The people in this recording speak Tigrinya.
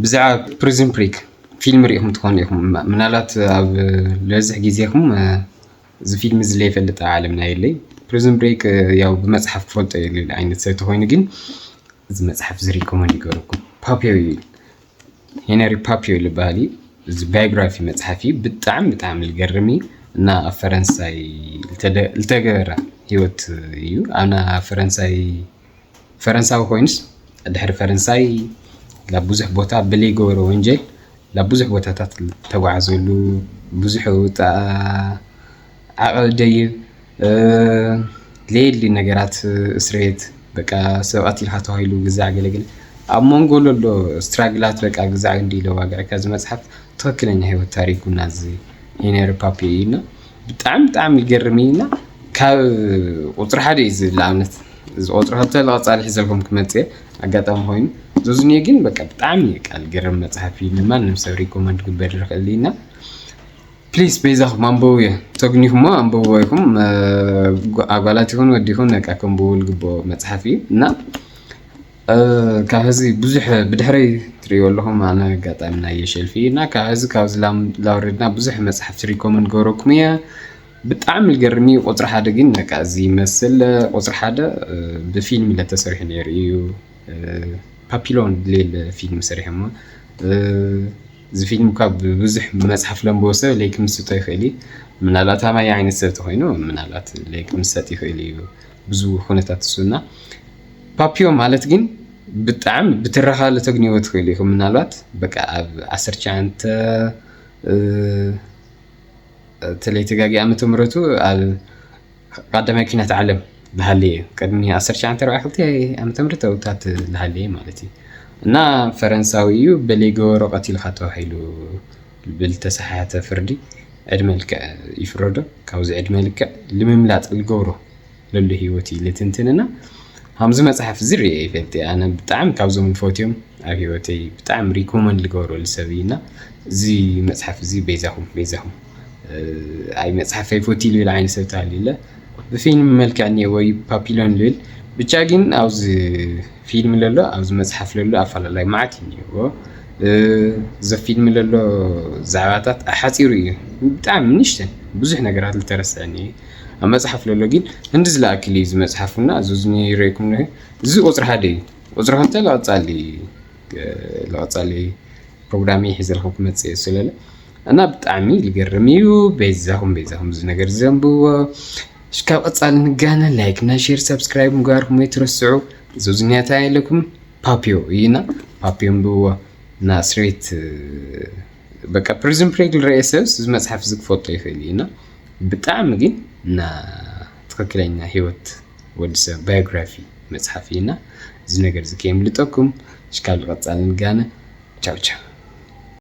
ብዛዕባ ፕሪዝን ብሬክ ፊልም ርኢኹም ትኾኑ ኢኹም። ምናልባት ኣብ ዝበዝሕ ግዜኹም እዚ ፊልም እዚ ለይፈልጥ ኣብ ዓለምና የለይ። ፕሪዝን ብሬክ ያው ብመፅሓፍ ክፈልጦ የለ ዓይነት ሰብ ተኾይኑ ግን እዚ መፅሓፍ እዚ ሪኮመንድ ይገረኩም። ፓፒዮ እዩ፣ ሄነሪ ፓፒዮ ዝበሃል እዩ። እዚ ባዮግራፊ መፅሓፍ እዩ። ብጣዕሚ ብጣዕሚ ልገርም እዩ እና ኣብ ፈረንሳይ ልተገበረ ህይወት እዩ። ኣና ፈረንሳይ ፈረንሳዊ ኮይኑስ ድሕሪ ፈረንሳይ ናብ ብዙሕ ቦታ ብለይ ገበሮ ወንጀል ናብ ብዙሕ ቦታታት ተጓዓዘሉ ብዙሕ ውጣ ዓቐብ ደይብ ለየሊ ነገራት እስርቤት በቃ ሰብ ኣቲልካ ተባሂሉ ግዛዕ ገለግለ ኣብ መንጎ ለሎ ስትራግላት በቃ ግዛዕ እንዲ ኢለ ዋግዕካ እዚ መፅሓፍ ትኽክለኛ ህይወት ታሪኩ ናዚ ሄነሪ ፓፒዮ እዩ እና ብጣዕሚ ብጣዕሚ ይገርም እዩ እና ካብ ቁፅሪ ሓደ እዩ ዝብል ንኣብነት እዚ ቁፅሪ ክልተ ልቐፃሊ ሒዘልኩም ክመፅእ ኣጋጣሚ ኮይኑ ዞዝኒዮ ግን በቃ ብጣዕሚ እዩ ቃል ገርም መፅሓፍ እዩ ንማንም ሰብ ሪኮመንድ ግበር ይኽእል እዩ እና ፕሊስ በይዛኹም ኣንብቡ እየ ተግኒኹሞ ኣንብብዎ ኢኹም ኣጓላት ይኹን ወዲ ይኹን በቃ ከንብቡ ልግብኦ መፅሓፍ እዩ እና ካብ ሕዚ ብዙሕ ብድሕረይ ትርእይዎ ኣለኹም ኣነ ኣጋጣሚ ናይ ሸልፊ እና ካብ ሕዚ ካብዚ ላውረድና ብዙሕ መፅሓፍቲ ሪኮመንድ ገበረኩም እየ ብጣዕሚ ልገርም እዩ ቁፅሪ ሓደ ግን በቃ እዚ ይመስል ቁፅሪ ሓደ ብፊልም ለተሰሪሑ ነይሩ እዩ ፓፒሎን ሌል ፊልም ሰሪሖሞ እዚ ፊልም ካብ ብዙሕ መፅሓፍ ለንብቦ ሰብ ለይክ ምስጦ ይኽእል እዩ ምናልባት ኣማይ ዓይነት ሰብ ተኮይኑ ምናልባት ለይክ ምሰጥ ይኽእል እዩ ብዙ ኩነታት እሱና ፓፒዮ ማለት ግን ብጣዕሚ ብትረኻ ለተግንዮ ትኽእል ኢኹም ምናልባት በቃ ኣብ ዓሰርተ ትሽዓተ ተለይተጋጊ ዓመተ ምህረቱ ኣብ ቀዳማይ ኪናት ዓለም ዝሃለየ እዩ ቅድሚ ዓሰርተ ትሽዓተ ኣርባዕተ ክልተ ዓመተ ምህረት ኣብታት ዝሃለየ ማለት እዩ እና ፈረንሳዊ እዩ በለይ ገበሮ ቀቲልካ ተባሂሉ ብልተሰሓተ ፍርዲ ዕድመ ልክዕ ይፍረዶ ካብዚ ዕድመ ልክዕ ልምምላጥ ልገብሮ ለሎ ህይወት እዩ ልትንትንና ከምዚ መፅሓፍ እዚ ርየ ይፈልጥ ኣነ ብጣዕሚ ካብዞም ልፈትዮም ኣብ ህይወተይ ብጣዕሚ ሪኮመንድ ልገብረሉ ሰብ እዩ እና እዚ መፅሓፍ እዚ በይዛኹም በይዛኹም ኣይ መፅሓፍ ኣይፈትዩ ልብል ዓይነት ሰብ ተሃልዩለ ብፊልም መልክዕ እኒኦ ወይ ፓፒሎን ልብል ብቻ ግን ኣብዚ ፊልም ለሎ ኣብዚ መፅሓፍ ለሎ ኣፈላላይ መዓት እዩ እኒዎ እዚ ፊልም ለሎ ዛዕባታት ኣሓፂሩ እዩ ብጣዕሚ ንሽተን ብዙሕ ነገራት ልተረስዐኒ እዩ ኣብ መፅሓፍ ለሎ ግን እንዲ ዝለኣክል እዩ ዝመፅሓፉና እዚ ዝኒ ይረእኩም እዚ ቁፅሪ ሓደ እዩ ቁፅሪ ክልተ ለቐፃሊ ለቐፃሊ ፕሮግራም ሒዘልኩም ክመፅእ እዩ ስለለ እና ብጣዕሚ ልገርም እዩ በይዛኹም በይዛኹም እዚ ነገር ዘንብዎ እሽካብ ቀፃሊ ንጋነ ላይክ እና ሼር ሰብስክራይብ ምግባርኩም ኣይትረስዑ እዚ ዝኒያታ የለኩም ፓፒዮ እዩና ፓፒዮ ንብዎ እና እስርቤት በቃ ፕሪዝን ብሬክ ዝረአ ሰብስ እዚ መፅሓፍ እዚ ክፈልጦ ይኽእል እዩ እና ብጣዕሚ ግን እና ትኽክለኛ ህይወት ወዲ ሰብ ባዮግራፊ መፅሓፍ እዩ እና እዚ ነገር እዚ ከየምልጠኩም እሽካብ ዝቐፃል ንጋነ ቻው ቻው